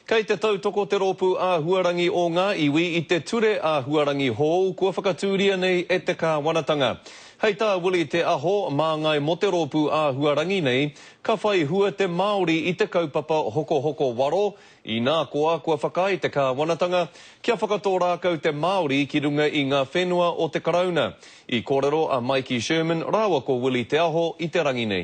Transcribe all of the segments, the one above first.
Kei te tautoko te Rōpū Āhuarangi o Ngā Iwi i te ture āhuarangi hou kua whakatūria nei e te kāwanatanga. Hei tā Willie Te Aho, māngai mō te rōpū āhuarangi nei, ka whai hua te Māori i te kaupapa hokohoko waro, inā koa kua whakaae te kāwanatanga kia whakatō rākau te Māori ki runga i ngā whenua o te Karauna. I kōrero a Maiki Sherman rāua ko Willie Te Aho i te rangi nei.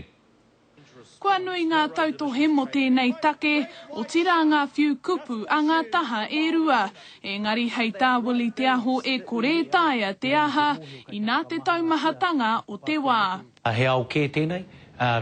Kua nui ngā tautohe mō tēnei take, otirā ngā whiu kupu a ngā taha e rua. Engari hei tā Willie Te Aho e kore e taea te aha, inā te taumahatanga o te wā. He ao kē tēnei,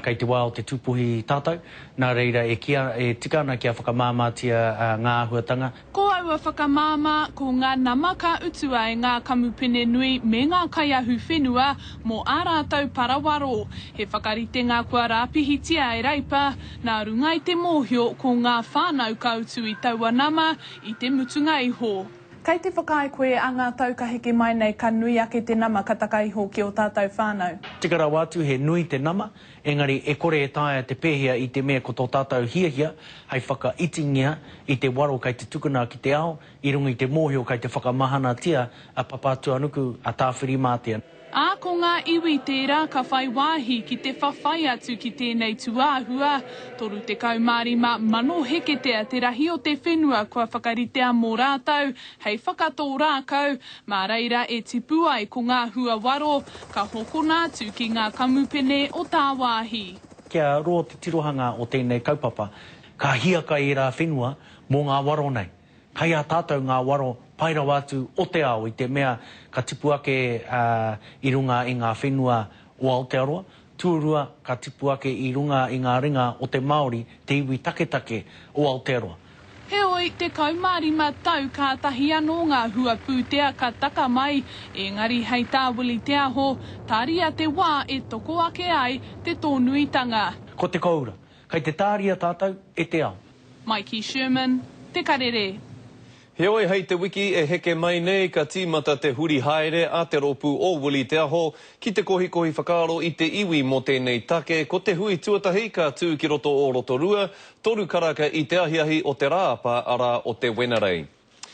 kei te wā o te tūpuhi tātou, nā reira e kī, e tika ana kia whakamāmātia ngā āhuatanga. Ko aua whakamāmā, ko ngā nama ka utua e ngā kamupene nui me ngā kaiahuwhenua mō ā rātou para waro. He whakaritenga kua rāpihitia e Reipa, nā runga i te mōhio ko ngā whānau ka utu i taua nama i te mutunga iho. Kei te whakaae koe a ngā tau ka heke mai nei ka nui ake te nama ka taka iho ki ō tātou whānau? Tika rawa atu he nui te nama, Engari e kore e taea te pēhea i te mea ko tō tātou hiahia hei whakaitingia i te waro kei te tukuna ki te ao i runga i te mōhio kei te whakamahanatia a Papatūānuku, a Tāwhirimātea. Ā, ko ngā iwi tērā ka whai wāhi ki te whawhai atu ki tēnei tūāhua, 35 mano heketea te rahi o te whenua kua whakaritea mō rātou hei whakatō rākau, mā reira e tipu ai ko ngā hua waro, ka hokona atu ki ngā kamupene o tāwāhi. Kia roa te tirohanga o tēnei kaupapa, ka hiakai ērā whenua mō ngā waro nei. Kei a tātou ngā waro pai rawa atu o te ao i te mea ka tipu ake i runga i ngā whenua o Aotearoa, tuarua ka tipu ake i runga i ngā ringa o te Māori, te iwi taketake o Aotearoa. Heoi, 15 tau kātahi anō ngā hua pūtea ka taka mai, engari hei tā Willie Te Aho, tāria te wā e toko ake ai te tōnuitanga. Ko te koura. Kei te tāria tātou e te ao. Maiki Sherman, Te Karere. Heoi, hei te wiki e heke mai nei ka tīmata te huri haere a te rōpū o Willie Te Aho ki te kohikohi whakaaro i te iwi mō tēnei take. Ko te hui tuatahi ka tū ki roto o Rotorua, toru karaka i te ahiahi o te Rāapa, arā, o te Wenerei.